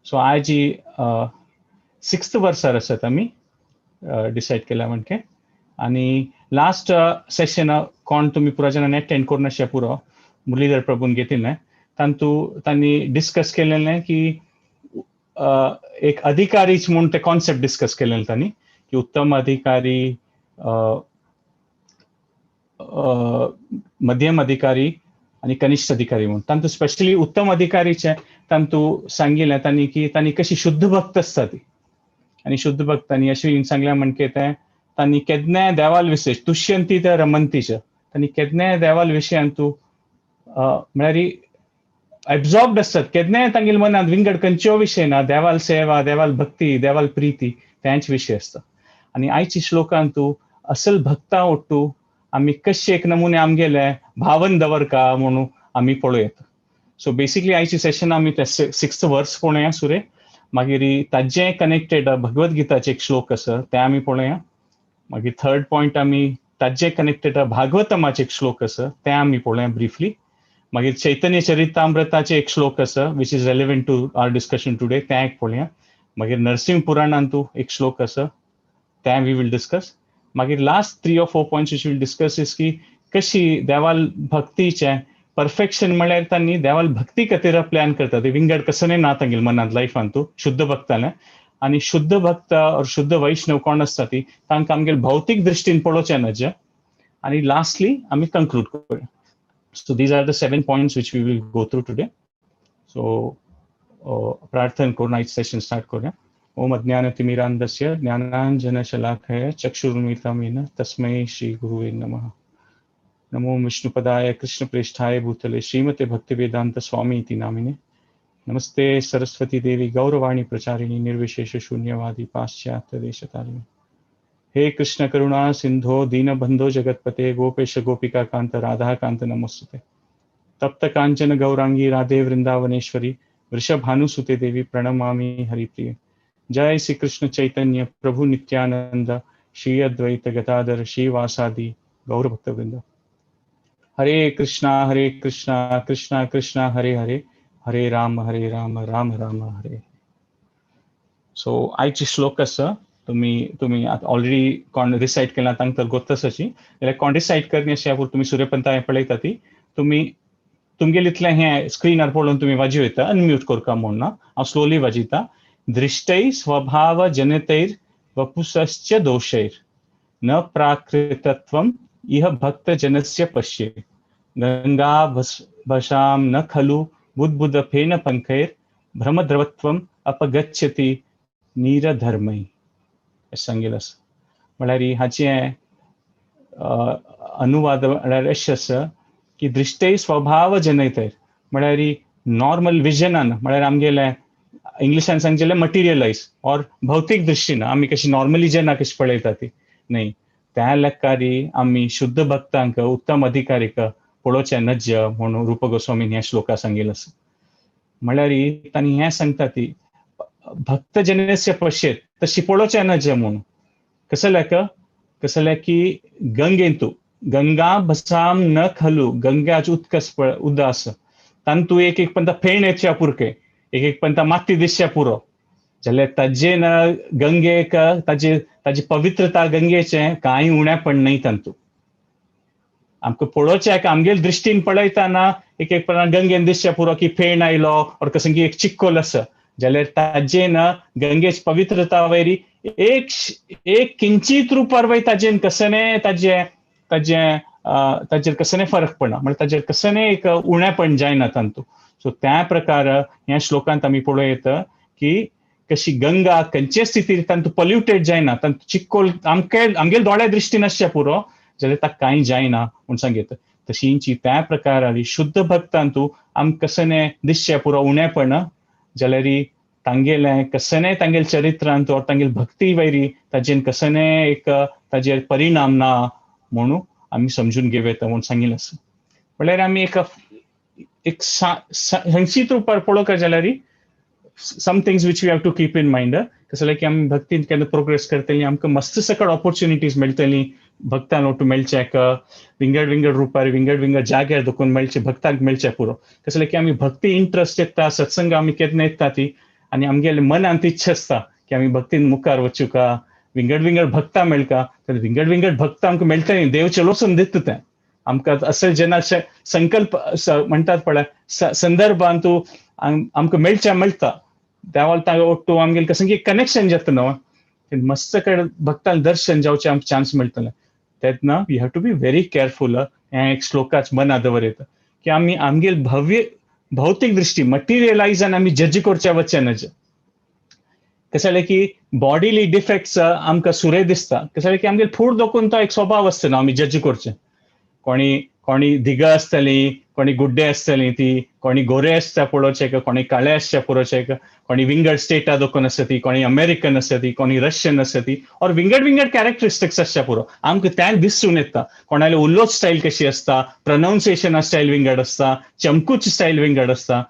So आयज sixth वर्सार आसात आमी डिसायड केला म्हणके. आनी लास्ट सेशन कोण तुमी पुरा जाणांनी अटेंड करूं अशें पुरो मुरलीधर प्रभून घेतिल्लें, तांतू तांणी डिस्कस केलेलें की एक अधिकारीच म्हूण ते कॉन्सेप्ट डिस्कस केलेले तांणी की उत्तम अधिकारी, मध्यम अधिकारी आनी कनिष्ठ अधिकारी म्हूण. तांतू स्पेशली उत्तम अधिकारीचे तांतू सांगिल्लें तांणी की तांणी कशी शुद्ध भक्त आसता ती, आनी शुद्ध भक्तांनी अशें सांगलें म्हणके तें तांणी केन्नाय देवाल विशय तुष्यंती ते रमंतीचे तांणी केन्नाय देवाल विशयान तूं म्हळ्यार एब्झॉर्ब्ड आसतात. केन्नाय तांगेले मनांत विंगड खंयच्यो विशय ना, देवाल सेवा, देवाल भक्ती, देवाल प्रिती, तेंच विशय आसता. आनी आयच्या श्लोकांत तूं असल भक्ता ओट्टू आमी कशे एक नमुने आमगेले भावन दवरका म्हणून आमी पळोवयेता. सो बेसिकली आयची सेशन आमी ते सिक्स्थ वर्स पळोवया सुरे, मागीर ताजें कनेक्टेड भगवद गीताचे एक श्लोक आसा तें आमी पळोवया. मागीर थर्ड पॉयंट आमी ताजें कनेक्टेड भागवतमाचे एक श्लोक आसा तें आमी पळोवया ब्रिफली. मागीर चैतन्य चरितामृताचे एक श्लोक आसा which is relevant to our discussion today, तें एक पळोवया. मागीर नरसिंह पुराणांतू एक श्लोक आसा तें we will discuss. मागीर last 3 or 4 points which will discuss is की कशी देवाल भक्तीचें परफेक्शन म्हळ्यार तांणी देवाल भक्ती खातीर प्लॅन करता ते विंगड कसने ना तांगेले मनांत लायफान तूं शुद्ध भक्तालें. आनी शुद्ध भक्त और शुद्ध वैष्णव कोण आसता ती तांकां आमगेले भौतीक दृश्टीन पळोवचें नज. आनी लास्टली आमी कंक्लूड करूया. So these are the 7 points which we will go through today. So प्रार्थना करून आयज सेशन स्टार्ट करूया. ओम अज्ञानतिमिरान्धस्य ज्ञानाञ्जनशलाकया चक्षुरुन्मीलितं येन तस्मै श्रीगुरुवे नमः. नमो विष्णुपदाय कृष्णप्रेष्ठाय भूतले श्रीमते भक्तिवेदांत स्वामी इति नामिने. नमस्ते सरस्वती देवी गौरवाणी प्रचारिणी निर्विशेष शून्यवादी पाश्चात्य देशतारिणी. हे कृष्ण करुणा सिंधो दीनबंधो जगतपते गोपेश गोपिका कांत राधा कांत नमोस्तुते. तप्त कांचन गौरांगी राधे वृंदावनेश्वरी वृषभानुसुते देवी प्रणमामि हरिप्रिये. जय श्री कृष्ण चैतन्य प्रभु नित्यानंद श्री अद्वैत गदाधर श्रीवासादि गौर भक्तवृंद. हरे कृष्णा कृष्णा कृष्णा हरे हरे, हरे राम राम राम हरे. सो आयचे श्लोक आसा तुम्ही तुम्ही ऑलरेडी कोण रिसायट केला तांकां तर गोत्तसाची, जाल्यार कोण रिसायट करनी अशें तुमी सूर्यपंता पळयता ती तुमी तुमगेले इतलें हें स्क्रिनार पळोवन तुमी वाजयता, येता अनम्यूट करका म्हूण ना, हांव स्लोली वाजयता. दृष्टै स्वभाव जनतैर वपुसश्च दोषैर न प्राकृतत्वम इह भक्तजनस्य पश्ये गंगा भसाम न खलु बुद्बुदफेन पंखैर भ्रमद्रवत्वम अपगच्छति नीरधर्मै. सांगेल आसा म्हळ्यार हाचें अनुवाद म्हळ्यार अशें आसा की दृश्टय स्वभाव जनयतैर म्हळ्यार नॉर्मल विजनान, म्हळ्यार आमगेलें इंग्लिशान सांगचें मटिरियलायज ऑर भौतीक दृश्टीन आमी कशी नॉर्मली जेन्ना कशी पळयता ती न्ही, त्या लेखारी आमी शुद्ध भक्तांक उत्तम अधिकारीक पळोवचें नज्ज म्हणून रूप गोस्वामीन ह्या श्लोका सांगिल्लें आसा. म्हळ्यार तांणी हें सांगता ती भक्तजनस्य पश्येत तशी पळोवचें नज म्हणून. कसं लेख कसं की गंगेंतू गंगा भसाम न खलू गंगाच उदकस उदास तांतू एक एक पंता फेण येच्या पुरके एक एक पंता माती दिसच्या पुरो जाल्यार ताजे न गंगेक ताजे ताजी पवित्रता गंगेचें कांय उणेपण न्हय तांतू. आमकां पळोवचें आमगेले दृश्टीन पळयतना एक एक पण गंगेन दिसच्या पुरो की फेण आयलो और कसं की एक चिक्कोल आसा जाल्यार ताजे न गंगेच पवित्रता वयरी एक एक किंचित रुपार वय ताजेन कसने ताजे ताजे ताजेर कसने फरक पडना, म्हळ्यार ताजेर कसने एक उणेपण जायना तांतू. सो त्या प्रकार ह्या श्लोकांत आमी पळोवं येता की कशी गंगा खंयचे स्थितीर तांतू पॉल्युटेड जायना, तांतू चिक्कोल आमके आमगेले दोळ्या दृश्टीन आसचें पुरो जाल्यार ताका कांय जायना म्हूण सांगता. तशींची त्या प्रकारारी शुद्ध भक्तांतू आमकां कसने दिसचें पुरो उणेपण जाल्यार तांगेलें कसने तांगेले चरित्रांत और तांगेले भक्ती वयरी ताजेन कसने एक ताजेर परिणाम ना म्हणून आमी समजून घेवं येता म्हूण सांगिल्लें आसा. म्हळ्यार आमी एक एक संक्षिप्त रुपार पळोवंक जाल्यार some things which we have to keep in mind. कसं की आमी भक्तीन केन्ना प्रोग्रेस करतली आमकां मस्त सकट ऑपॉर्च्युनिटीज मेळटली भक्तान ओटू मेळच्याक विंगड विंगड रुपार विंगड विंगड जाग्यार देखून मेळचे भक्तांक मेळचे पुरो. कसं की आमी भक्ती इंट्रस्ट येता सत्संग आमी केन्ना येता ती आनी आमगेले मनांत इच्छा आसता की आमी भक्तीन मुखार वचूका, विंगड विंगड भक्ता मेळका, तर विंगड विंगड भक्त आमकां मेळटा न्ही, देव चलोसून दिता तें आमकां. असल जेन्ना संकल्प म्हणटात पळय, संदर्भान तूं आमकां मेळच्या मेळटा, देवाल तांगा ओट्टू आमगेले कसं की कनेक्शन जाता न्हू, मस्त कडेन भक्तांक दर्शन जावचें आमकां चान्स मेळटलें. तेन्ना we have to be very careful. हें एक श्लोकाच मना दवर की आमी आमगेल भव्य भौतिक दृष्टी मटिरियलायजान आमी जज करच्या वचचे नज. कशें जालें की बॉडीली डिफेक्ट्स आमकां सुरे दिसता. कशें जालें की आमगेल फूड दोकून तो एक स्वभाव आसता न्हू, आमी जज करचें. कोणी कोणी दिगा आसतली, कोणी गुड्डे आसतली ती, कोणी गोरे आसता पळोवचें, कोणी काळे आसचे पळोवचें, कोणी विंगड स्टेटा दोकून आसता ती, कोणी अमेरिकन आसता ती, कोणी रशियन आसता ती, और विंगड विंगड कॅरेक्टरिस्टिक्स आसच्या पुरो आमकां तें दिसून येता. कोणाले उलोवच स्टायल कशी आसता, प्रोनाउन्सिएशन स्टायल विंगड आसता, चमकूच स्टायल विंगड आसता.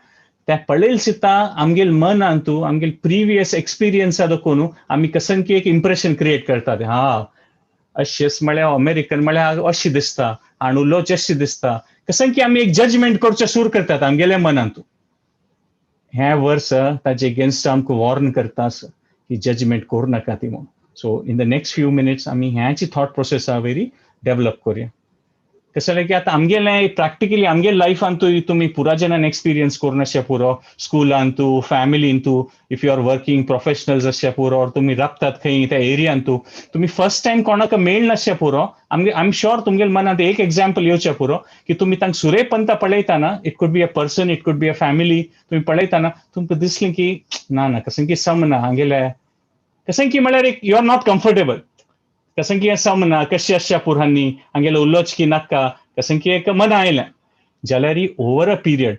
त्या पळयल सुद्दां आमगेल मनान तूं आमगेल प्रिवियस एक्सपिरियन्सा दोकून आमी कसन की एक इम्प्रेशन क्रिएट करतात. हा, अशेंच म्हळ्यार अमेरिकन म्हळ्यार अशें दिसता आनी उलोवचें अशें दिसता. कसं की आमी एक जजमेंट करचें सुरू करतात आमगेल्या मनांत. हें वर्स ताजे अगेन्स्ट आमकां वॉर्न करता की जजमेंट करूं नाका ती म्हणून. So in the next few minutes आमी ह्याची थॉट प्रोसेसा वयरी डेव्हलप करुया. कशें जालें की आतां आमगेलें प्रॅक्टिकली आमगे लायफान तुमी पुरा जणान एक्सपिरियन्स करून अशें पुरो, स्कुलान तूं, फॅमिलीन तूं, if you are working professionals अशें पुरो, ऑर तुमी राबतात खंय त्या एरियान तूं, तुमी फर्स्ट टायम कोणाक मेळनाशें पुरो, आमगे I am sure तुमगेले मनांत एक एग्जाम्पल येवचें पुरो की तुमी तांकां सुरेपंता पळयतना, it could be a person, it could be a family, तुमी पळयतना तुमकां दिसलें की ना ना, कसं की समना हांगेलें, कसं की म्हळ्यार एक you are not comfortable, कसं की समना कशी आसच्या पुरांनी हांगेले उलोवच की नाका, कसं की एक मना आयलें जाल्यार ओवर अ पिरियड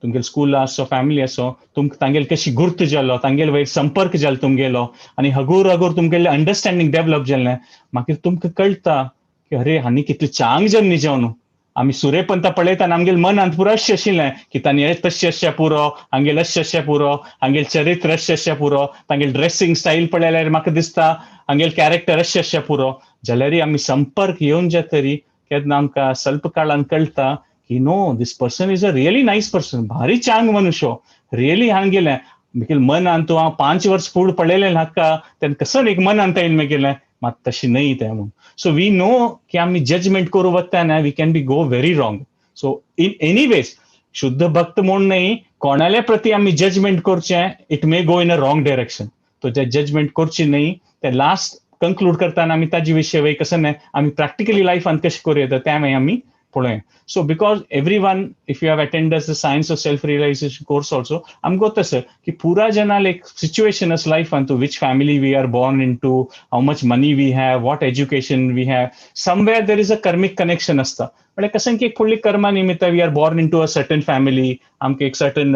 तुमगेले स्कूल आसो, फॅमिली आसो, तुमकां तांगेले कशी गुर्त जालो, तांगेले वयर संपर्क जालो तुमगेलो आनी हगूर हगूर तुमगेले अंडरस्टँडींग डेव्हलप जालें, मागीर तुमकां कळटा की अरे, हांणी कितले चांग जन्नी जेवन आमी सुरेपंता पळयतना आमगेले मनांत पुरो अशें आशिल्लें की तांणी तशें अशें पुरो, हांगेले अशें अशें पुरो, हांगेले चरित्र अशें अशें पुरो, तांगेले ड्रेसिंग स्टायल पळयल्यार म्हाका दिसता हांगेले कॅरेक्टर अशें अशें पुरो. जाल्यार आमी संपर्क येवन जातरी केन्ना आमकां स्वल्प काळान कळटा की no, this person is a really nice person, भारी चांग मनुष्य रियली. हांगेलें मागीर मनान तूं हांव 5 वर्स फूड पळयलें हाका तेन्ना कसो एक मनान येयल मागीर मात तशी न्हय तें म्हणून. सो we know की आमी जजमेंट करूं वतना we can be go very wrong. So in anyways, शुद्ध भक्त म्हूण न्हय, कोणाले प्रती आमी जजमेंट करचें, it may go in a wrong direction. तो ते जजमेंट करची न्हय. ते लास्ट कंक्लूड करतना आमी ताजे विशय कसं न्हय, आमी प्रॅक्टिकली लायफान कशें करूं येता तें मागीर आमी पळोवया. So because everyone, if you have attended the Science of Self Realization course also, आमकां गोत आसा की पुरा जनाल एक सिच्युएशन आसा लायफान तूं, which family we are born into, how much money we have, what education we have, somewhere there is a karmic connection आसता. म्हळ्यार कशें की एक फुडली कर्मा निमित्त we are born into a certain family, आमकां एक सर्टन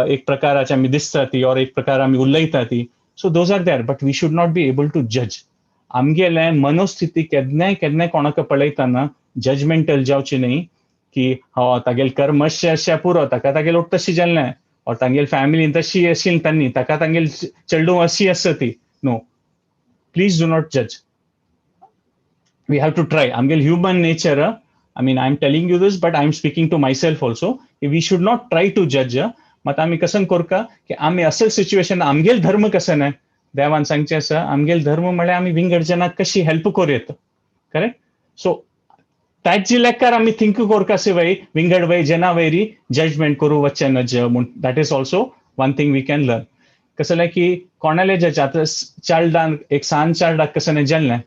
एक प्रकाराचे आमी दिसता ती ऑर एक प्रकार आमी उलयता ती. So those are there, but we should not be able to judge. आमगेलें मनोस्थिती केन्नाय केन्नाय कोणाक पळयतना जजमेंटल जावची न्ही की हो, तागेले कर्म अशें अशें पुरो, ताका तागेले तशी जाल्लें ऑर तांगेले फॅमिलीन तशी आशिल्ली तांणी, ताका तांगेले चेडूं अशी आसा ती. No, please do not judge. We have to try. आमगेले human nature, I mean, I am telling you this, but I am speaking to myself also, we should not try to judge. मात आमी कसं करका की आमी असल situation आमगेल धर्म कसं न्हय, देवान सांगचें आसा, आमगेल धर्म म्हळ्यार आमी विंगड जनाक कशी हेल्प करूं येता, करेक्ट? सो ताजी लेखार आमी थिंक करका वय विंगड वय जना वयरी जजमेंट करूं वचचें नज म्हूण. That is also one thing we can learn. कसं जालें की कोणाले जज, आतां चेडवान एक सान चेडवाक कसं जाल्लें,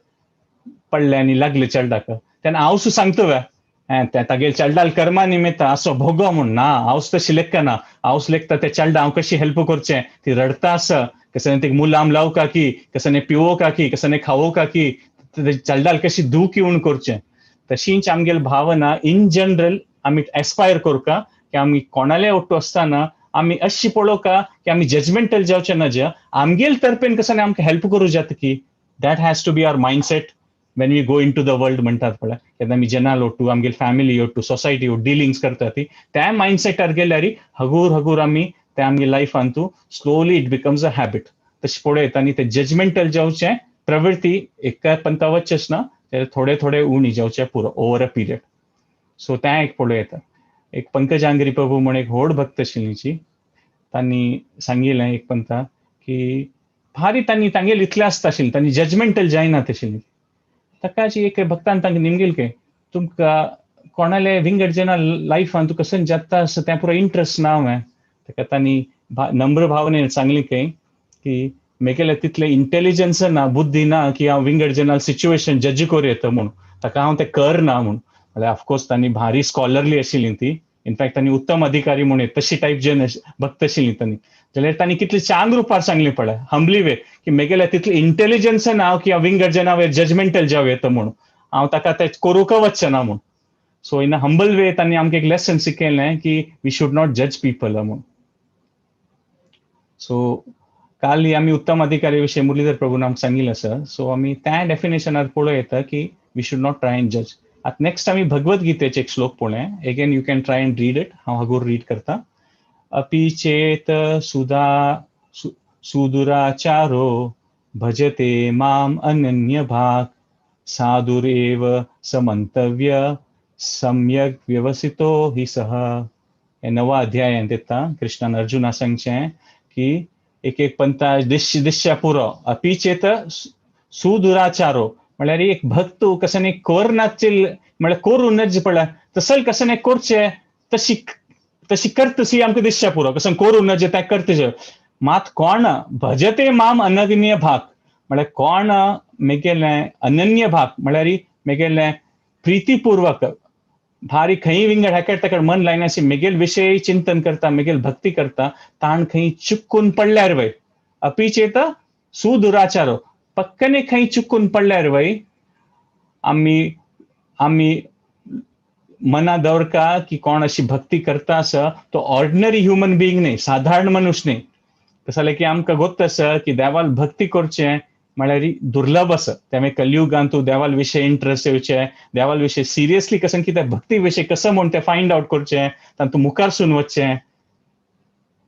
पडलें आनी लागलें चेडवाक, तेन्ना हांव सुद्दां सांगता वे तें तागेले चेडवाल कर्मा निमित्त असो भोगो म्हूण. ना, हांव तशी लेखना. हांव लेखता ते चेडा हांव कशी हेल्प करचें, ती रडता आसा, कसं ते मुलाम लावका की, कसं पिवो का की, कसं खावो का की, चेडवाल कशी दूख येवन करचें. तशीच आमगेले भावना इन जनरल आमी एस्पायर करका की आमी कोणाले ओट्टू आसतना आमी अशी पळोवका की आमी जजमेंटल जावचे नज. आमगेल तर्फेन कसं आमकां हेल्प करूं जाता की, that has to be our mindset when we go into the world म्हणटात पळय. केन्ना आमी जनाल ओट्टू, आमगेले family Ottu, society Ottu Dilling's करता ती, त्या मायंडसेटार गेल्यार हगूर हगूर आमी ते आमगे लायफान तूं slowly it becomes a habit. तशें पळयता आनी ते जजमेंटल जावचें प्रवृत्ती एका पंता वचचेच ना, ते थोडे थोडे उणी जावचे पुरो ओवर अ पिरियड. सो तें एक पळोवं येता. एक पंकजांगरी प्रभू म्हण एक व्हड भक्त आशिल्ली. तांणी सांगिल्लें एक पंता की भारी तांणी तांगेल इतलें आसता आशिल्लें, तांणी जजमेंटल जायना आशिल्लें. ताकाची एक भक्तान तांकां निमगेल के तुमकां कोणाले विंगड जेन्ना लायफान तुका कसं जाता आसा तें पुरो इंट्रस्ट ना हांवें. ताका तांणी नम्र भावनेन सांगली खंय की मेगेले तितलें इंटेलिजन्स ना, बुद्धी ना की हांव विंगड जेन्ना सिच्युएशन जज करूं येता म्हूण, ताका हांव तें कर ना म्हूण. म्हणल्यार ऑफकोर्स तांणी भारी स्कॉलरली आशिल्ली ती, इनफॅक्ट तांणी उत्तम अधिकारी म्हूण तशी टायप जन भक्त आशिल्ली तांणी. जाल्यार तांणी कितले चांग रुपार सांगली पळय, हंबली वे, की मेगेले तितलें इंटेलिजन्स ना की हांव विंगड जेन्ना जजमेंटल जावं येता म्हूण, हांव ताका तें करूंक वचचें ना म्हूण. So in a humble way तांणी आमकां एक लेसन शिकयलें की we should not जज पीपल म्हूण. सो काल आमी उत्तम अधिकारी विशय मुरलीधर प्रभून आमकां सांगिल्लें आसा. सो आमी त्या डेफिनेशनार पळोवं येता की we should not try and जज. आतां नेक्स्ट आमी भगवत गीतेचे एक श्लोक पळोवया. Again you can try and read it, हांव हागूर रीड करता. अपि चेत सुदा सुदुराचारो भजते माम अनन्य भाग साधुरेव समंतव्य सम्यक व्यवसितो हि सह. हे नवा अध्यायांत येता. कृष्णान अर्जुना सांगचें की एक एक पंथा दिश्या पुरो. अपि चेत सुदुराचारो म्हळ्यार एक भक्त कसं कर नाचील म्हळ्यार करूं नज पळय तसल कसं करचें तशी तशी करतशी आमकां दिसच्या पुरो, कसं करूं नज तें करतशें. मात कोण भजते माम अनन्य भाग म्हळ्यार कोण मेगेलें अनन्य भाग म्हळ्यार मेगेलें प्रितीपूर्वक भारी खंय विंगड हेकड तेकड मन लायनाशी मेगेल विशय चिंतन करता, मेगेल भक्ती करता, ताण खंय चुकून पडल्यार वय. अपि चेत सुदुराचारो पक्कने खंय चुकून पडल्यार वय. आमी आमी मना दवरका की कोण अशी भक्ती करता आसा तो ऑर्डिनरी ह्युमन बिंग न्ही, साधारण मनुष्य न्ही. तशें जाल्यार की आमकां गोत्त आसा की देवाल भक्ती करचें म्हळ्यार दुर्लभ आसा. त्यामुळे कलयुगान तूं देवाल विशय इंट्रस्ट येवचें, देवाल विशय सिरियसली कसं कितें भक्ती विशय कसं म्हूण तें फायंड आवट करचें, तातूंत मुखारसून वचचें.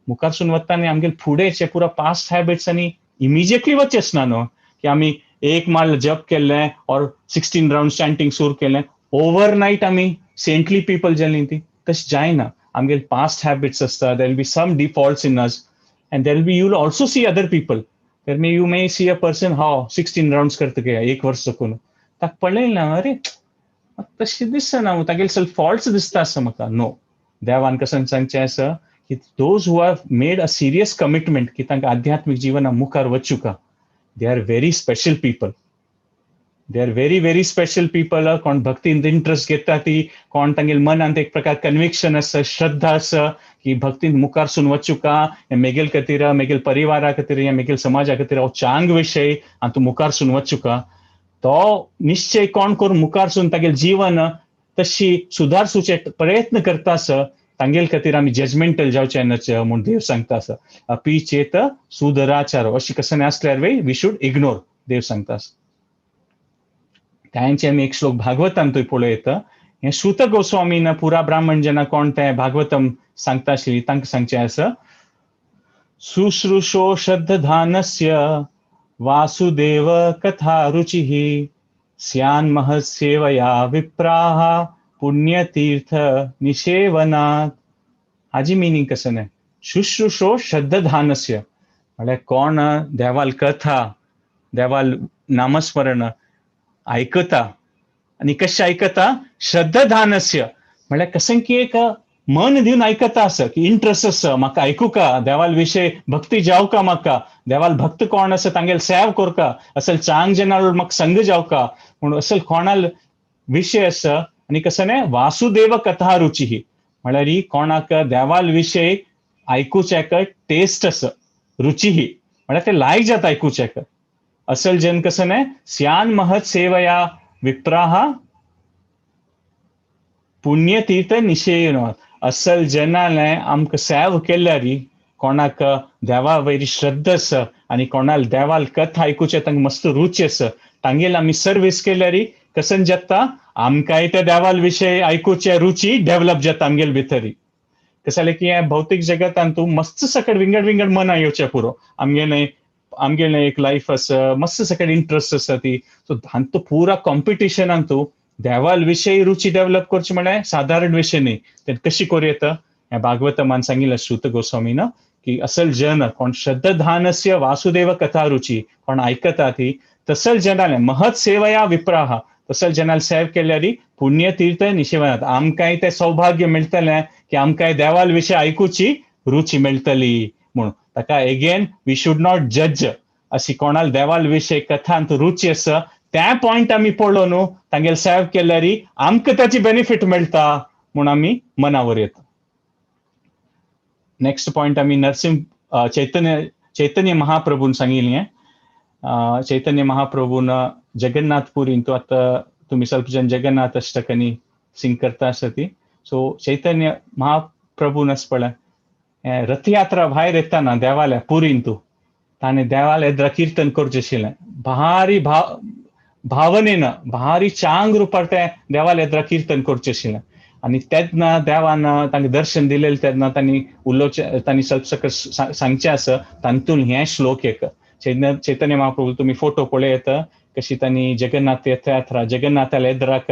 मुखारसून वता आनी आमगेले फुडें पुरो पास्ट हॅबिट्स आनी इमिजिएटली वचचेंच ना न्हू की आमी एक माल जप केल्लें ऑर 16 रावंड चॅन्टींग सुरू केलें, ओवरनायट आमी सेंटली पीपल जालीं ती, तशें जायना. आमगेले पास्ट हॅबिट्स आसता, there will be some defaults in us and there will be, you will also see other people. There may, you may see a person हाव 16 रावंड्स करता काय एक वर्स चकून, ताका पळयलें ना, अरे तशें दिसना, तागेले सेल्फ फॉल्ट्स दिसता आसा म्हाका. नो, देवान कसं सांगचें आसा की those who have made a serious commitment की तांकां आध्यात्मीक जिवना मुखार वचुका, they are very special people, they are very very special people. कोण भक्तीन इंट्रस्ट घेता ती, कोण तांगेले मनांत एक प्रकार कन्विक्शन आसा, श्रद्धा आसा की भक्तीन मुखारसून वचुका, मेगेल खातीर, मेगेल परिवारा खातीर या मेगेल समाजा खातीर हो चांग विशय आनी तूं मुखारसून वचुका, तो निश्चय कोण करून मुखारसून तागेले जीवन तशी सुदारसूचे प्रयत्न करता आसा, तांगेल खातीर आमी जजमेंटल जावचें नच म्हूण देव सांगता आसा. अपि चेत सुदराचार अशी कसं आसल्यार वे we should ignore, देव सांगता आसा. तांचे आमी एक श्लोक भागवतांतूय पळोवं येता. हें श्रुत गोस्वामीन पुरा ब्राह्मण जेन्ना कोण तें भागवतम सांगता आशिल्ली, तांकां सांगचें आसा. शुश्रूषो श्रद्धानस्य वासुदेव कथा रुचिः स्यान् महत्सेवया विप्राः पुण्यतीर्थ निषेवनात्. हाजी मिनींग कसं न्हय, शुश्रूषो श्रद्धानस्य म्हळ्यार कोण देवाल कथा, देवाल नामस्मरण आयकता आनी कशें आयकता, श्रद्धानस्य म्हळ्यार कसं की एक मन दिवन आयकता आसा की इंट्रस्ट आसा म्हाका आयकुका, देवाल विशय भक्ती जावका, म्हाका देवाल भक्त कोण आसा तांगेल सेव करका, असल चांग जेन्ना म्हाका संग जावका म्हूण असल कोणाल विशय आसा. आनी कसं न्हय, वासुदेव कथा रुची ही म्हळ्यार ही कोणाक देवाल विशय आयकुच्याक टेस्ट आसा, रुची ही म्हळ्यार ते लायक जाता आयकुच्याक, असल जन कसं न्हय स्यान महत सेवया विप्राः पुण्यतीर्थ निषेवनात्. असल जनाले आमकां सेव केल्यार कोणाक देवा वयली श्रद्धा आसा आनी कोणाक देवाल कथा आयकुचे तांकां मस्त रुची आसा, तांगेल आमी सर्वीस केल्यार कसन जाता, आमकांय त्या देवाल विशय आयकुचे रुची डेव्हलप जाता आमगेल भितरी. कशें जालें की ह्या भौतीक जगतान तूं मस्त सकट विंगड विंगड मनां येवचें पुरो, आमगेलें आमगेलें एक लायफ आसा, मस्त सकट इंट्रस्ट आसा ती. सो हांतू पुरा कॉम्पिटिशनान तूं देवाल विशय रुची डेव्हलप करची म्हळ्यार सादारण विशय न्ही. ते कशी करूं येता, ह्या भागवतमान सांगिल्लें श्रुत गोस्वामीन की की असल जन कोण श्रद्धानस्य वासुदेव कथा रुची कोण आयकता ती तसल जनाले महत सेवया विप्राह तसल जनाल सेव केल्यारी पुण्यतीर्थ निशेवनात आमकांय तें सौभाग्य मेळटलें की आमकांय देवाल विशय आयकुची रुची मेळटली म्हणून. ताका again we should not जज. अशी कोणाल देवाल विशय कथांत रुची आसा त्या पॉयंट आमी पळोवन न्हू तांगेल सेव केल्यारी आमकां ताची बेनिफीट मेळटा म्हूण आमी मनावर येता. नेक्स्ट पॉयंट आमी नरसिंह चैतन्य चैतन्य महाप्रभून सांगिल्लें. चैतन्य महाप्रभून जगन्नाथपुरीन तो आतां तुमी ಸ್ವಲ್ಪ जन जगन्नाथ अष्टकनी सिंग करता आसता ती. सो चैतन्य महाप्रभून अशें पळय रथयात्रा भायर येताना देवाल्या पुरीन तूं ताणें देवाल्या येद्रा कीर्तन करचें आशिल्लें भारी भावनेन भारी चांग रुपार तें देवाल्या येद्रा कीर्तन करचें आशिल्लें. आनी तेन्ना देवान तांकां दर्शन दिलेलें तेन्ना तांणी उलोवचें तांणी ಸ್ವಲ್ಪ सकल सांगचें आसा तातूंत हें श्लोक एक चैतन्य चैतन्य महाप्रभू तुमी फोटो पळयत कशी तांणी जगन्नाथ तीर्थयात्रा जगन्नाथाल्या येद्राक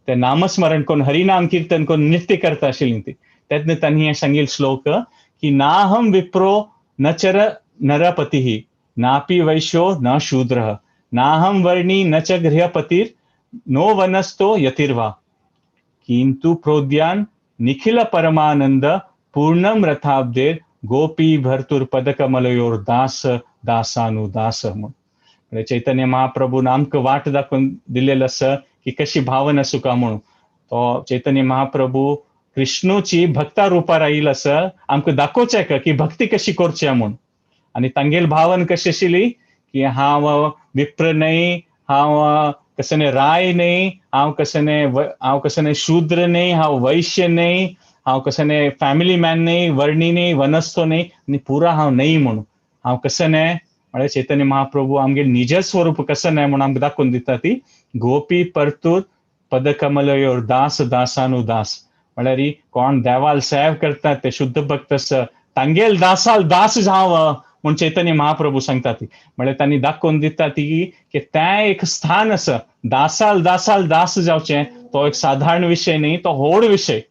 ते नामस्मरण करून हरिनाम कीर्तन करून नृत्य करता आशिल्ली ती. तेन्ना तांणी हें सांगिल्लें श्लोक की नाहम विप्रो न चर नरपतिः नापि वैश्यो न शूद्रः नाहम वर्णी न च गृहपतिर नो वनस्थो यतिर्वा किंतु प्रोद्यान निखिल परमानंद पूर्णम रथाब्देर गोपी भर्तुर पदकमलयोर दास दासानुदास म्हणून. म्हणजे चैतन्य महाप्रभून आमकां वाट दाखोवन दिलेलो आसा की कशी भावना सुका म्हणून. तो चैतन्य महाप्रभू कृष्णूची भक्ता रुपार आयिल्लो आसा आमकां दाखोवचें की भक्ती कशी करची म्हूण. आनी तांगेल भावन कशी आशिल्ली की हांव विप्र न्हय, हांव कसने राय न्हय, हांव कसने शूद्र न्हय, हांव वैश्य न्हय, हांव कसने फॅमिली मॅन न्हय, वर्णी न्हय, वनस्थो न्हय आनी पुरा हांव न्हय म्हणून. हांव कसने म्हळ्यार चैतन्य महाप्रभू आमगे निज स्वरूप कसं न्हय म्हणून आमकां दाखोवन दिता ती गोपी परतूर पदकमलयोर दास दासानुदास. म्हळ्यार कोण देवाल सेव करतात ते शुद्ध भक्त आसा तांगेल दासाल दास जाव म्हूण चैतन्य महाप्रभू सांगता ती. म्हळ्यार तांणी दाखोवन दिता ती की तें एक स्थान आसा दासाल दासाल दास जावचें तो एक साधारण विशय न्ही, तो व्हड विशय.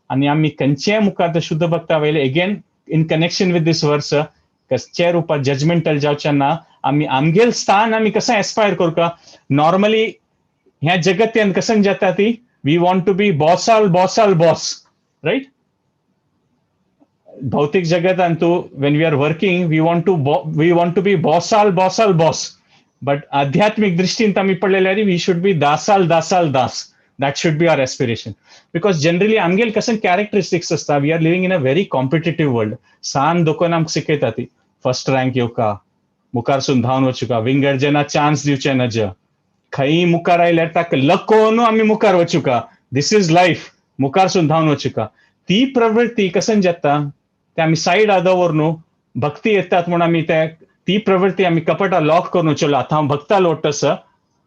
आनी आमी खंयच्याय मुखार शुद्ध भक्ता वयले again in connection with this verse कसच्या रुपार जजमेंटल जावचें ना. आमी आमगेल स्थान आमी कशें एस्पायर करता नॉर्मली ह्या जगत्यान कशें जाता ती we want to be बॉसाल बॉसाल boss right. भौतिक जगतान तूं when we are working we want to be बॉसाल बॉसाल boss. But आध्यात्मिक दृष्टीन आमी पळयल्यार we should be दासाल दासाल Das. That should be our aspiration. Because generally आमगेल कशें कॅरेक्टरिस्टिक्स आसता we are living in a very competitive world. सान दोकोन आमकां शिकयता ती फर्स्ट रँक येवका मुखारसून धांवन वचुका विंगड जेन्ना चान्स दिवचे नज खंय मुखार आयल्यार ताका लकोवन आमी मुखार वचुका this is life मुखारसून धांवन वचुका. ती प्रवृत्ती कशें जाता ते आमी सायड दवर न्हू भक्ती येतात म्हूण आमी ते ती प्रवृत्ती आमी कपटा लॉक करून चलो आतां हांव भक्ता लोट आसा